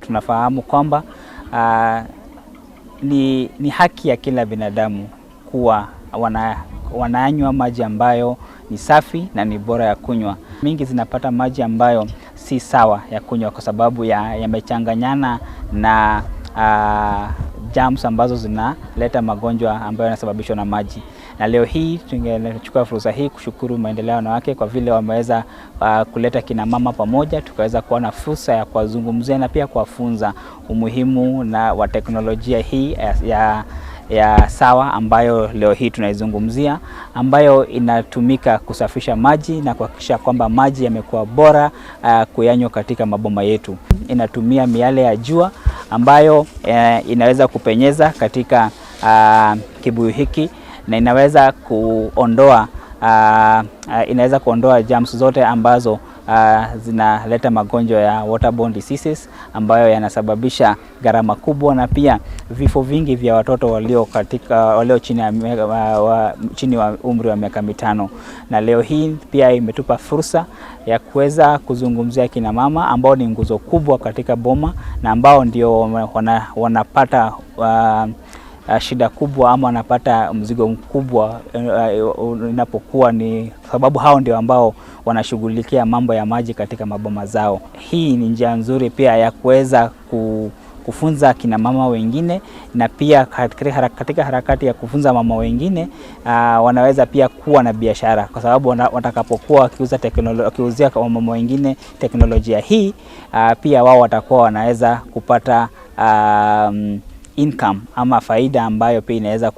Tunafahamu kwamba ni haki ya kila binadamu kuwa wananywa maji ambayo ni safi na ni bora ya kunywa. Mingi zinapata maji ambayo si sawa ya kunywa kwa sababu yamechanganyana na germs ambazo zinaleta magonjwa ambayo yanasababishwa na maji. Na leo hii tungechukua fursa hii kushukuru Maendeleo ya Wanawake kwa vile wameweza kuleta kina mama pamoja, tukaweza kuwa na fursa ya kuwazungumzia na pia kuwafunza umuhimu na wa teknolojia hii ya SAWA ambayo leo hii tunaizungumzia, ambayo inatumika kusafisha maji na kuhakikisha kwamba maji yamekuwa bora kuyanywa katika maboma yetu. Inatumia miale ya jua ambayo inaweza kupenyeza katika kibuyu hiki na inaweza kuondoa germs zote ambazo zinaleta magonjwa ya waterborne diseases ambayo yanasababisha gharama kubwa na pia vifo vingi vya watoto walio chini wa umri wa miaka 5. Na leo hii pia imetupa fursa ya kuweza kuzungumzia kina mama ambao ni nguzo kubwa katika boma na ambao ndio wanapata shida kubwa ama wanapata mzigo mkubwa inapokuwa ni sababu hao ndio ambao wanashughulikia mambo ya maji katika maboma zao. Hii ni njia nzuri pia ya kuweza kufunza kina mama wengine na pia katika harakati ya kufunza mama wengine wanaweza pia kuwa na biashara kwa sababu watakapokuwa wakiuzia kwa mama wengine teknolojia hii, pia wao watakuwa wanaweza kupata income ama faida ambayo pia inaweza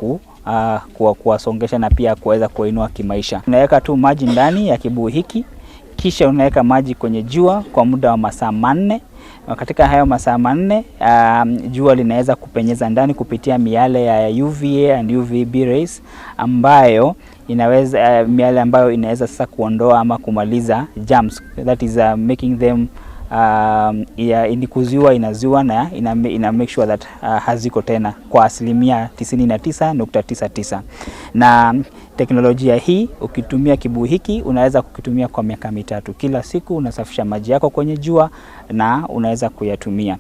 kuwasongesha na pia kuweza kuinua kimaisha. Unaweka tu maji ndani ya kibuyu hiki, kisha unaweka maji kwenye jua kwa muda wa masaa 4. Katika hayo masaa 4, jua linaweza kupenyeza ndani kupitia miale ya UVA and UVB rays ambayo inaweza miale ambayo inaweza sasa kuondoa ama kumaliza germs, that is making them ya, ni kuziua, inaziua na ina make sure that haziko tena kwa 99.99%. Na teknolojia hii, ukitumia kibuyu hiki unaweza kukitumia kwa miaka 3. Kila siku unasafisha maji yako kwenye jua na unaweza kuyatumia.